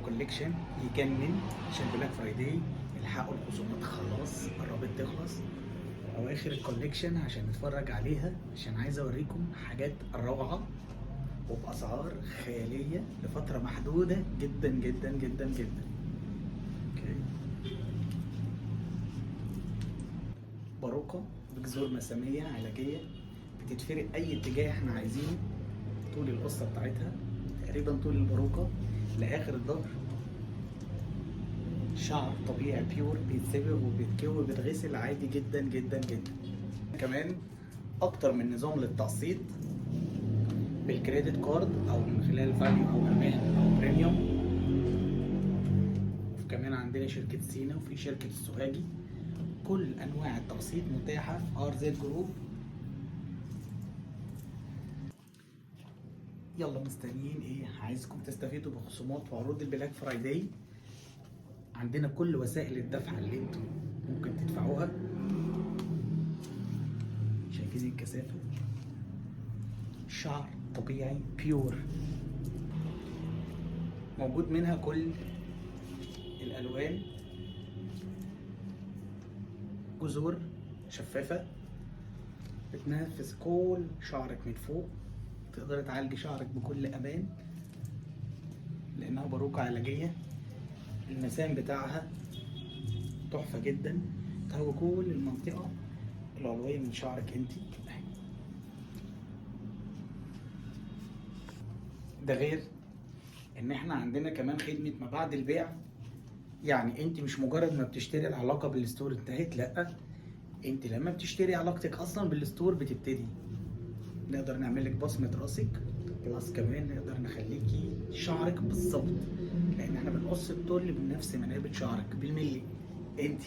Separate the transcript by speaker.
Speaker 1: collection يجنن عشان Black Friday. الحقوا الخصومات خلاص قربت تخلص، اواخر ال collection عشان نتفرج عليها، عشان عايز اوريكم حاجات روعة وباسعار خيالية لفترة محدودة جدا جدا جدا جدا. okay، باروكة بجذور مسامية علاجية بتتفرق اي اتجاه احنا عايزينه، طول القصة بتاعتها تقريبا طول الباروكة لاخر الظهر. شعر طبيعي pure، بيتسبغ وبيتكوي وبيتغسل عادي جدا جدا جدا. كمان اكتر من نظام للتقسيط بال credit card او من خلال valU او امان او Premium. وكمان عندنا شركة سينا وفي شركة السوهاجي. كل انواع التقسيط متاحة في RZ Group. يلا مستنيين ايه؟ عايزكم تستفيدوا بخصومات وعروض ال Black Friday. عندنا كل وسائل الدفع اللي انتم ممكن تدفعوها. شايفين الكثافة؟ شعر طبيعي pure، موجود منها كل الألوان، جذور شفافة بتنفذ كل شعرك من فوق، تقدر تعالجي شعرك بكل أمان لأنها باروكة علاجية. المسام بتاعها تحفة جدا، تهوي كل المنطقة العلوية من شعرك انتي. ده غير ان احنا عندنا كمان خدمة ما بعد البيع، يعني انت مش مجرد ما بتشتري العلاقة بال store انتهت، لا، انت لما بتشتري علاقتك اصلا بال store بتبتدي. نقدر نعمل لك بصمة راسك، plus كمان نقدر نخليكي شعرك بالظبط، لان احنا بنقص التل بنفس منابت شعرك بالملي انت.